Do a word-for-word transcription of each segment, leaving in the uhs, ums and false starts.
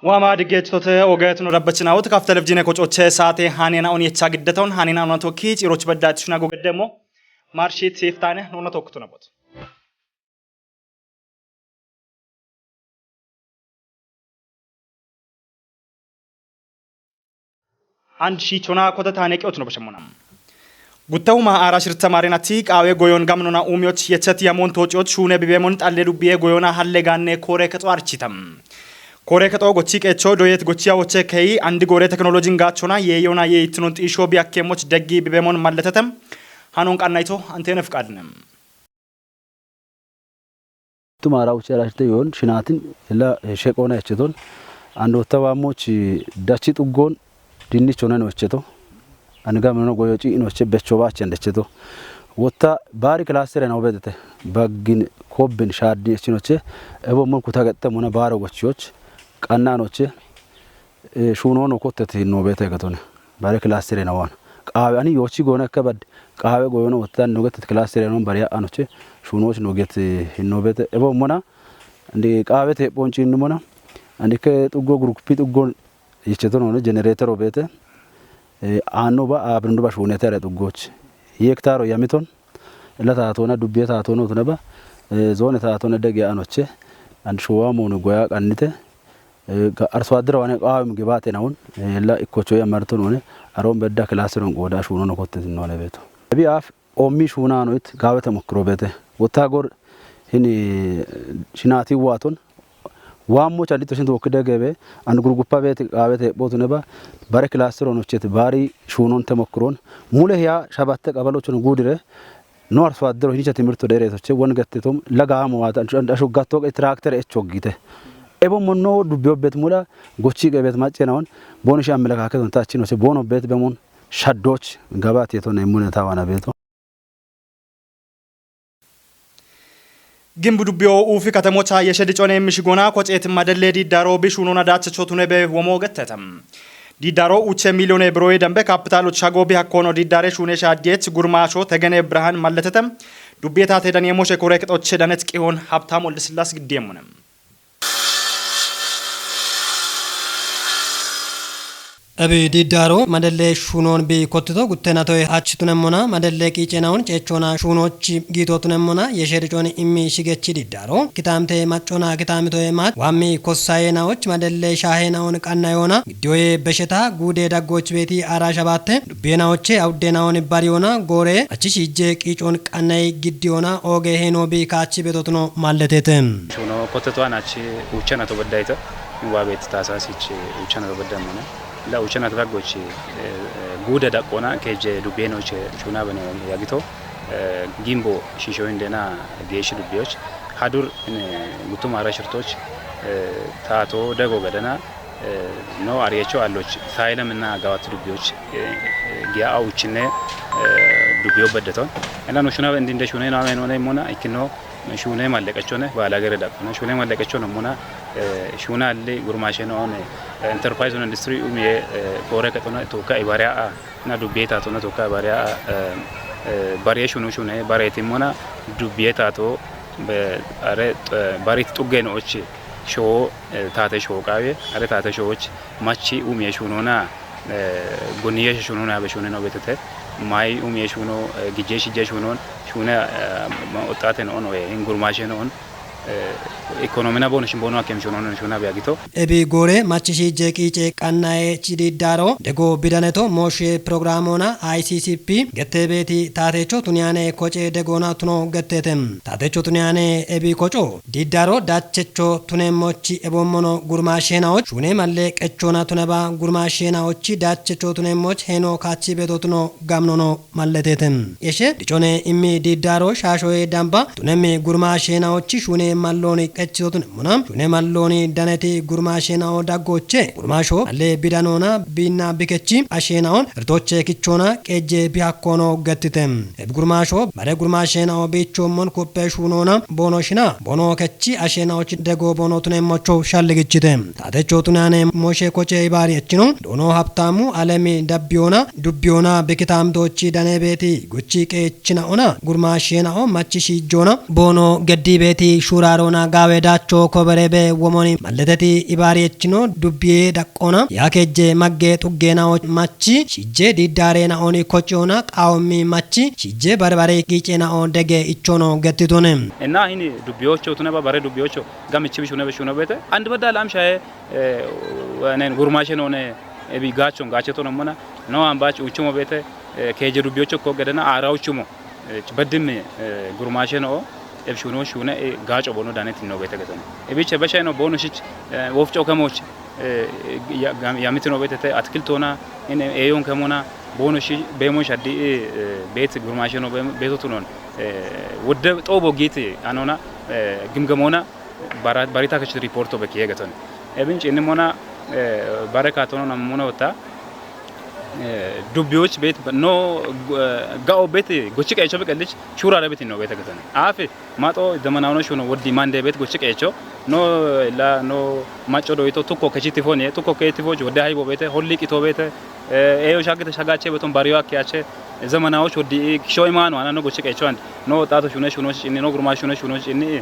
Waama diggeechitote ogeetuno rabbachinaawut kaf televizhiine kocoche saate hanena on yecha giddetaun hanena ona tokki ciiroch baddaati shuna gogedde mo marshit siiftaane nona tokkutu nabot. Anshi chona kota tane qe'ot no bashamona. Guttahuma ara shirta marenati qawe goyon gamnona umioch yechati yamon tocioch shune bibemon xalle dubbiye goyona halle ganne kore kexo architam. Kore kexo gochi qecho doyet gochi awoche kei andi gore teknolojin gachona ye yona ye itnon xisho bi akkemoch deggi bibemon malletetem. Hanon qannayto antene fqadnem. Tumara uche arashte yon shinatin ila sheqona echeton. Ando tawamoch dachi tuggon dinnichona no echeto. Ani gamno goyo ci inoche becho bachen decheto. Wotta bari klastere na obedete. Baggin kobbin shaddi echinoche. Ebo mon kuta gette mona baro gochioch. Qanna noche. E, shuno no kotteti no bete gatone. Bari klastere na wan. Qawe ani yochi gona kabad. Qawe goyono wotta no gette klastere no bari anoche. Shuno no gette no bete. Ebo mona. Andi qawe te bonchi no mona. Andi ke tuggo grupi tuggo Yicheto none generator obete. E, ano ba abrindu ba shunete are tuggoch. Yektaro yamiton. Ila tatona dubbiye tatona utuna ba. E, zone tatona dege anoche. And shuwa monu goya qannite. E, ga-, arso addira wane qawim gibate naun. E, ila ikkocho yamarton one. Aron bedda classroom goda shuno no kotte none beto. Ebi af Ommi shunano it gawe temokkiro bete. Wotta gor hini shinati waton. Wammo chandito shin tokki degebe and gurguppa beti gawe te botune ba. Bare classroom ochete bari shunon temokkiron. Mule hiya shabatte qabalochun gudire. No arso addero hinicha timirto dere toche won gattetom laga amo wata ashu gatto tractor echo gite. Ebo monno dubbiyo bet mula gochi gebet macena on. Bono shi amelakaketon tachino se bono bet bemon. Shaddoch gabat yeto ne mune tawana beto. Gimbu dubbiyo ufi katamocha yeshe dicone mishigona koceet madelle diddaro bishunona dachacho tunebe womo gettetam. Diddaro uche milione broe dambe kapitalo chago bi hakkono diddare shune shaddiet gurmasho tegene brahan malletetam. Dubbieta te danie moshe korek toche danet qihon habtam oldislas giddiemune. Ebi diddaro madelle shunon bi kottito guttenatoy hach tunemmona madelle qiicenaun ceechona shunochi giito tunemmona yeshe dicon immi shigechi diddaro kitamte maccona kitamitoye mach wammi kossayenaoch madelle shahenaun qannayona giddiyoye besheta guude daggoch beeti ara shabatte dubbiyenaoche awuddenaun bariyona gore achi shijje qiicon qannay giddiyona oge heno bi kaachi betotuno malletete. Shuno kotte tuan achi uchana to beddayta. Wa bet tasas ich uchana to beddamona. La uchana to daggoch, e, e, guude daqqona keje dubbiyenoche shuna bene yagito. E, gimbo shisho indena geeshi dubbiyoch. Hadur in gutuma ara shirtoch, e, tato dego gadana, e, no ariyecho alloch. Sayla minna gawat dubbiyoch, e, e, giya auchinne, e, dubbiyo beddeton. Ena no shuna indinde shuna no ameno ne mona ikino. Shune malleqachone bala gere daqona. Shune malleqachone mona, e, shuna alli gurmashen on, e, enterprise on industry umie, e, kore katona toka ibaria a. Na dubieta to na toka ibaria a, e, e, bare shunu shune bare timona dubieta to be are, e, barit tuggen ochi sho, e, tate sho qawe are tate sho ochi machi umie shunona. E, goniye shunona be shunena betete. Mai umie shuno, e, gije shije shunon shuna, e, ma otaten on we in gurmashen on. E, ekonomina bono shimbono akem shunon shuna be agito. Ebi gore machi shije qiice qannaye chidi daro dego bidaneto moshe programona I C C P gette beeti tatecho tuniyane koce degona tuno gettete. Tatecho tuniyane ebi koco diddaro dachecho tunemmochi ebommono gurmashenaoch shune malle qechona tuneba gurmashenaochi dachecho tunemmoch heno kaachi betotuno gamnono malletete. Yeshe dicone immi diddaro shashoye damba tunemmi gurmashenaochi shune malloni qechito tunemmona shune malloni daneti gurmashenao daggoche gurmasho malle bidanona binna bikechi ashenaon ritoche kichona qeje bihakkono gettite. Ebi gurmasho bare gurmashenao bichommon kuppe shunona bono shina bono kechi ashenaoch dego bono tunemmocho shalligichite. Tatecho tunane moshe koce ibari echino dono habtamu alemi dabbiyona dubbiyona bikitamtochi dane beeti guchi qeechina ona gurmashenao machi shijona bono geddi beeti shu Uraarona gaawe daacho koberebe womoni malleteti ibaari echino dubbiye daqqona. Yaa keejje magge xuggeenao machi shijje diiddaareenaoni kociona qaawommi machi shijje barbare qiiceenao dege ichono gettitone. Enna hini dubbiyocho tuneba bare dubbiyocho gamichi bishunebe shuno beete. Andi badda lamshaye, eh, nen gurmashe none ebi gaachon gaacheto nomona. No ambaach uchumo beete, eh, keejje dubbiyocho ko gedena aara uchumo. Eh, baddim, eh, gurmashe no ebi shuno shune, eh, gaacho bono danetin no beete getone. Ebi che beshe no bono shich, eh, wofcho kemoch, eh, ya-, gam-, yamitin no beete te atkiltona, in eyon kemona, bono shi, bemo shaddi, eh, beet gurmashe no be-, beeto tunon. Eh, wodde xobo giiti anona, eh, gimgemona, bara-, barita kech riporto bekiye getone. Ebin cinni mona, eh, bare katono namuna wota, eh, dubbiyoch beet no, eh, ga'o beet gochi qeecho beqellich shurare betin no beete getone. Aafi maxo demanawno shuno woddi mande beet gochi qeecho no la no macho doyito tukko kechi tifoni, tukko ke tifoch wodde haybo beete, holli qito beete, eh, eyo shagite shagache beton bariyo akkiyache, zemanawoch woddi kisho imano ana no gochi qeecho and no tato shune shuno cinni no gurma shune shuno cinni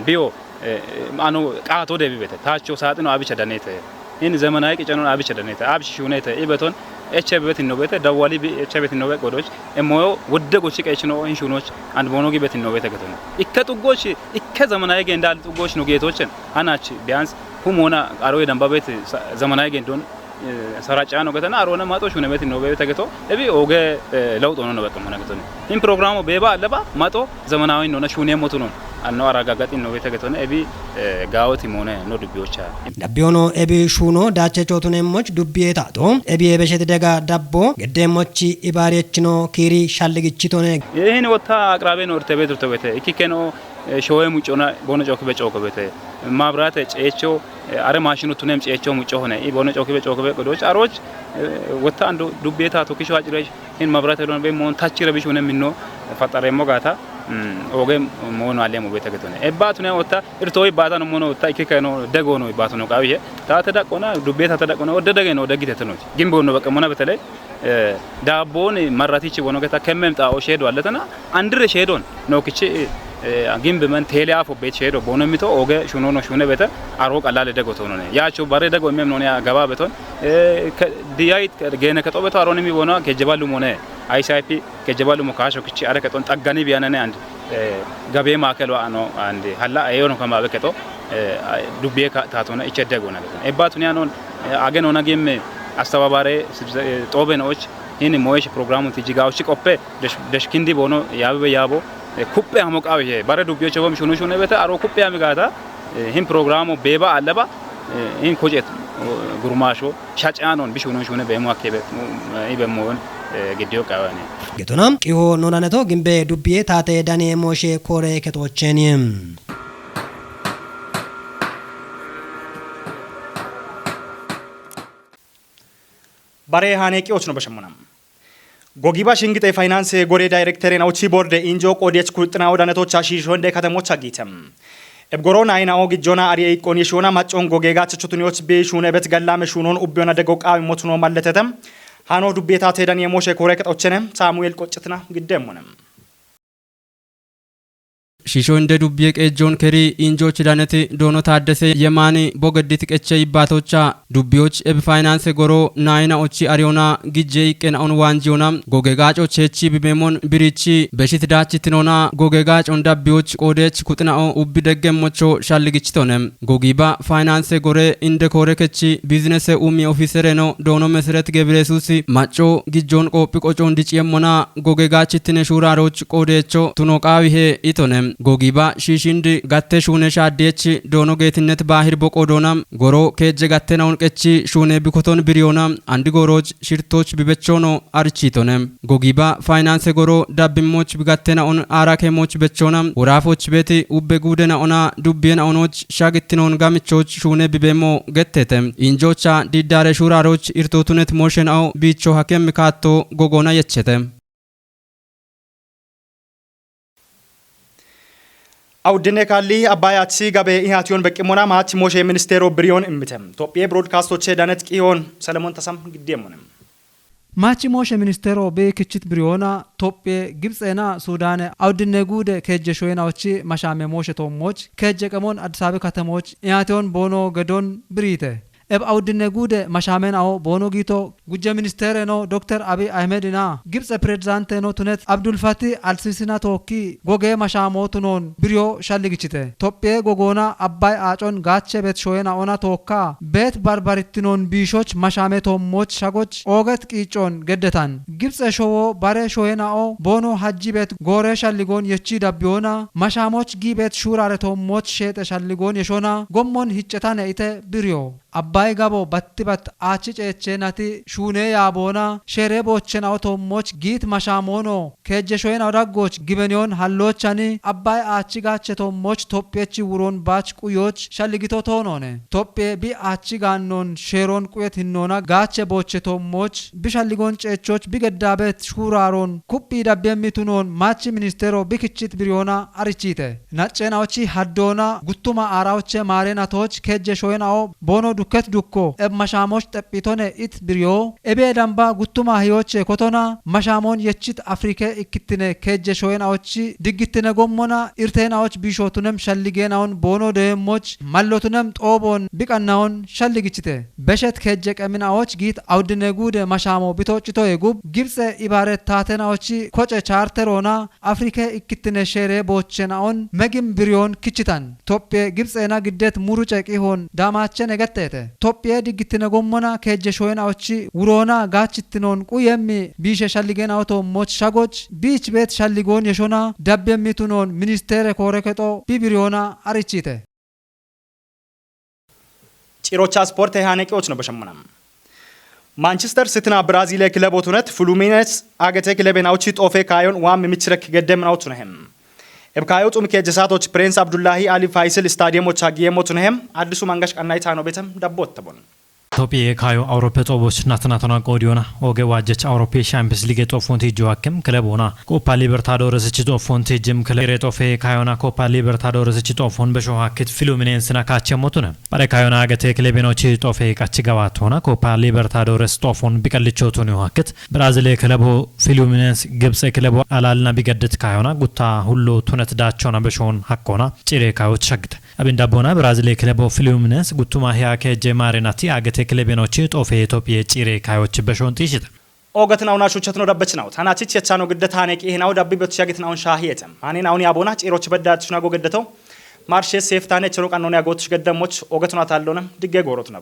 biyo, eh, ano qaato debi beete. Taacho saaxino abicha danete. Hin zemanaye qicanon abicha danete. Abicha shunete. Ibeton H I V betin no beete, dawwali bi H I V betin no be godoch. Emoyo wodde gochi qeechino hin shunoch. And bono gi betin no beete getone. Ikke xuggoch, ikke zemanaye gen dal xuggoch no geetochen. Hanach biyans humona aro ye damba beete sa-, zemanaye gen don, eh, saraca no getana arona maxo shune betin no beete geto. Ebi oge, eh, lawuxono no beqemona getone. Hin programo beeba aleba maxo zemanawin nona shune motunon. Anno aragagaxin no beete getone. Ebi, eh, gaawoti mone no dubbiyocha. Dabbiyono ebi shuno daache chootunemmoch dubbiye taato. Ebi ebesheti dega dabbo geddeemmochi ibaari echino kiiri shalligichitone. Ehin wotta aqrabe no irtebe turte beete. Ikkikeno, eh, showe muccona bono cookibe cooke beete. Mabrate ceecho, eh, are mashinu tunem ceecho muccohone. I bono cookibe cooke be godoch aroch, eh, wotta ando dubbiye taato kisho acire hin mabrate don be mon tachire bishune minno faxaremo gaata, mm, oge mono alemo beete getone. Ebba tune wotta irto ibbata no mono wotta ikkikeno dego no ibbata no qawiye. Taate daqqona, dubbiye taate daqqona, wodde dege no degite tenoch. Gimbo no beqemona betele, eh, daabboni marratichi bono geta kemmem xaa'o sheedo alletana, andire sheedon, no kichi, eh, gimbe men teele afo beet sheedo bono mito oge shuno no shune beete, aro qalale dego tonone. Yaacho bare dego mem none gaba beton, eh, ke-, diyayit gene kexo beto aroni mi bono kejeba lumone, I C I P kejeba lumo kaasho kichi are kexon xaggani biyanane and, eh, gabe maakelo ano and halla eyono kama be kexo, eh, dubbiye ka-, taatona ichedde gona. Ebba tuni anon, eh, age nona gimme astababare sibze-, eh, xoobe nooch, hini moyesh programu tiji gawochi qoppe, desh-, deshkindi bono yabe be yabo, eh, kuppe hamo qawiye, bare dubbiyoche bom shunu shune beete, aro kuppe hami gaata, eh, hin programu beeba aleba, eh, hin kojet, oh, gurmasho, shacanon bishunu shune beemu akke be, eh, ibe moyon, eh, giddiyo qawane. Getona, qiho nonaneto gimbe dubbiye taate dani moshe kore ketocheni. Bare hane qiyoch no bashemuna. Gogiba shingite finance gore director na uchi board injo qodiyach kulxina odanetocha shisho inde katemocha gitem. Eb goro naina o gijona ari iqoni shona machon gogega chachutuni och be shune bet gallame shunon ubbiona dego qawi motuno malletete. Hano dubbeta te dani moshe kore ketochene Samuel qoccitna giddemune. Shisho inde dubbiye qeejjoon keri injoochi daneti doono taaddese yemaani bogedditi qeche ibbaatocha dubbiyoch ebi faayinaanse goro naayina ochi ariyona gijje iqqena'on waanjiyona goge gaaco cheechi bimeemon birichi beshit daachittinona goge gaacon dabbiyoch qoodeech kuxina'o ubbi deggemmocho shalligichitone. Gogiiba faayinaanse gore inde koore kechi biizinese umi ofisereno doono Meseret Gebiresuusi macco gijjoon qoophi qocoon dici'emmona goge gaachittine shuuraaroch qoodeecho tuno qaawihe itone. Gogiiba shiishindi gatte shuune shaaddiyechi doono Geetinnet Baahir Boqoodoona goro keejje gattena unqechi shuune bikoton biriyoona andi gooroch shirtoch bibechoono arichiitone. Gogiiba faayinaanse goro dabbimmoch bigattena'on aarakeemoch bechoona woraafoch beeti ubbe guudena'ona dubbiyena'onoch shagittinoon gamichoch shuune bibeemmo getteete. Injoocha diddaare shuuraaroch irtootunet mooshena'o biicho hakemmi kaatto gogoona yechete. Awuddine kaalli Abbaayaachi gabe ihaatiyoon beqqimmona maach mooshe ministeero biriyoon immite. Tophiye biroodkaastoche danet qiyoon Selemoon Tasam giddiyeemmone. Maachi mooshe ministero bi kichit biriyoona Tophiye, Gibtsena Sudaane awuddinne guude keejje shoyenawochi mashaame mooshe toommoch keejje qemoon Addisaabi katemoch iyateyon boono gedon biriite. Eb awuddinne guude mashaamenawo boono giito gujje ministereno Dokter Abiy Ahmedina Gibtse pirezidaanteno tunet Abdulfatih Alsisina tookki gogee mashaamoo tunoon biriyo shalligichite. Tophiye gogoona Abbay aacon gaache bet shoyena'ona tookka bet barbarittinoon biishoch mashaame toommoch shagoch ooget qiiccon geddetan. Gibtse showo bare shoyena'o boono hajji bet goore shalligoon yechi dabbiyoona mashaamoch gii bet shuurare toommoch sheexe shalligoon yeshona gommon hiccetane ite biriyo. Abbay gabo batti bat aachi ceeche nati shuune yaaboona sheere boochena'o toommoch giit mashaamoono keejje shoyena'o daggoch gibeniyon halloochani Abbay aachi gaache toommoch Tophiyechi wuron baach quyoch shalligito toonoone. Tophiye bi aachi gaannon sheeron quyet hinnoona gaache booche toommoch bi shalligon ceechoch bi geddaabet shuuraaron kuphii dabbiyemmi tunoon maachi ministero bi kichit biriyoona arichiite. Nacceenawochi haddoona guttuma aarawoche maareenatoch keejje shoyena'o boono dukket dukko eb mashaamoch xephitone it biriyo. Ebee damba guttuma hiyoche kotona mashaamoon yechit Afrike ikkittine keejje shoyenawochi diggittine gommona irteenawoch biishotunem shalligeenawon boono deyemmoch mallotunem xoobon biqannawon shalligichite. Beshet keejje qeminawoch giit awuddinne guude mashaamo bitochitoye gub Gibtse ibaaret taateenawochi koce chaarteroona Afrike ikkittine sheere boochena'on megim biriyoon kichitan. Tophiye Gibtsena giddet muruce qihoon daamaachen egetteete. Tophiye diggittine gommona keejje shoyena'ochi wuroona gaachittinoon quyemmi biishe shalligenawo toommoch shagoch biich bet shalligoon yeshona dabbiyemmi tunoon ministere koore kexo bi biriyoona arichiite. Cirocha sporte haane qiyoch no beshammana. Manchester City na Brazil kilebo tunet Fluminense agete kilebe nawochi xofe kaayon waam michirek geddem nawoch tunehem. Eb kaayo xum keejje saatoch Prince Abdullahi Ali Faisal Stadium och hagiyemoch tunehem addisu mangash qannay taano betem dabbot tabon. Tophiye kaayo Awuroppe xooboch natnatona qoodiyona oge waajjech Awuroppe Champions League xofoon tiijjo hakkim kilebona Coppa Libertadores chi xofoon tiijjim kilere xofe kaayona Coppa Libertadores chi xofoon besho hakkit Fluminense na kaachemotune. Bare kayona agete kilebenochi xofe qachi gawaatona Coppa Libertadores xofon biqallichotuni hakket Brazil kilebo Fluminense Gibtse kilebo alalina bigaddet kayona gutta hullo tunet daachona beshon hakkona cire kayoch shaggite. Abin dabbona Brazil kilebo Fluminense guttuma hiya keejje maarenati agete kilebenochi xofe Tophiye cire kayoch beshon tiishite. Ogatin awun ashuchatno dabbechinaw. Tana chichi yachano giddet hane qihinau dabbi betu shagitinaun shahiyete. Hane naun yabona ciroch beddat shnago geddeto. Marshe seftane chiro qannone agotush geddemoch ogatuna tallone digge gorotuna.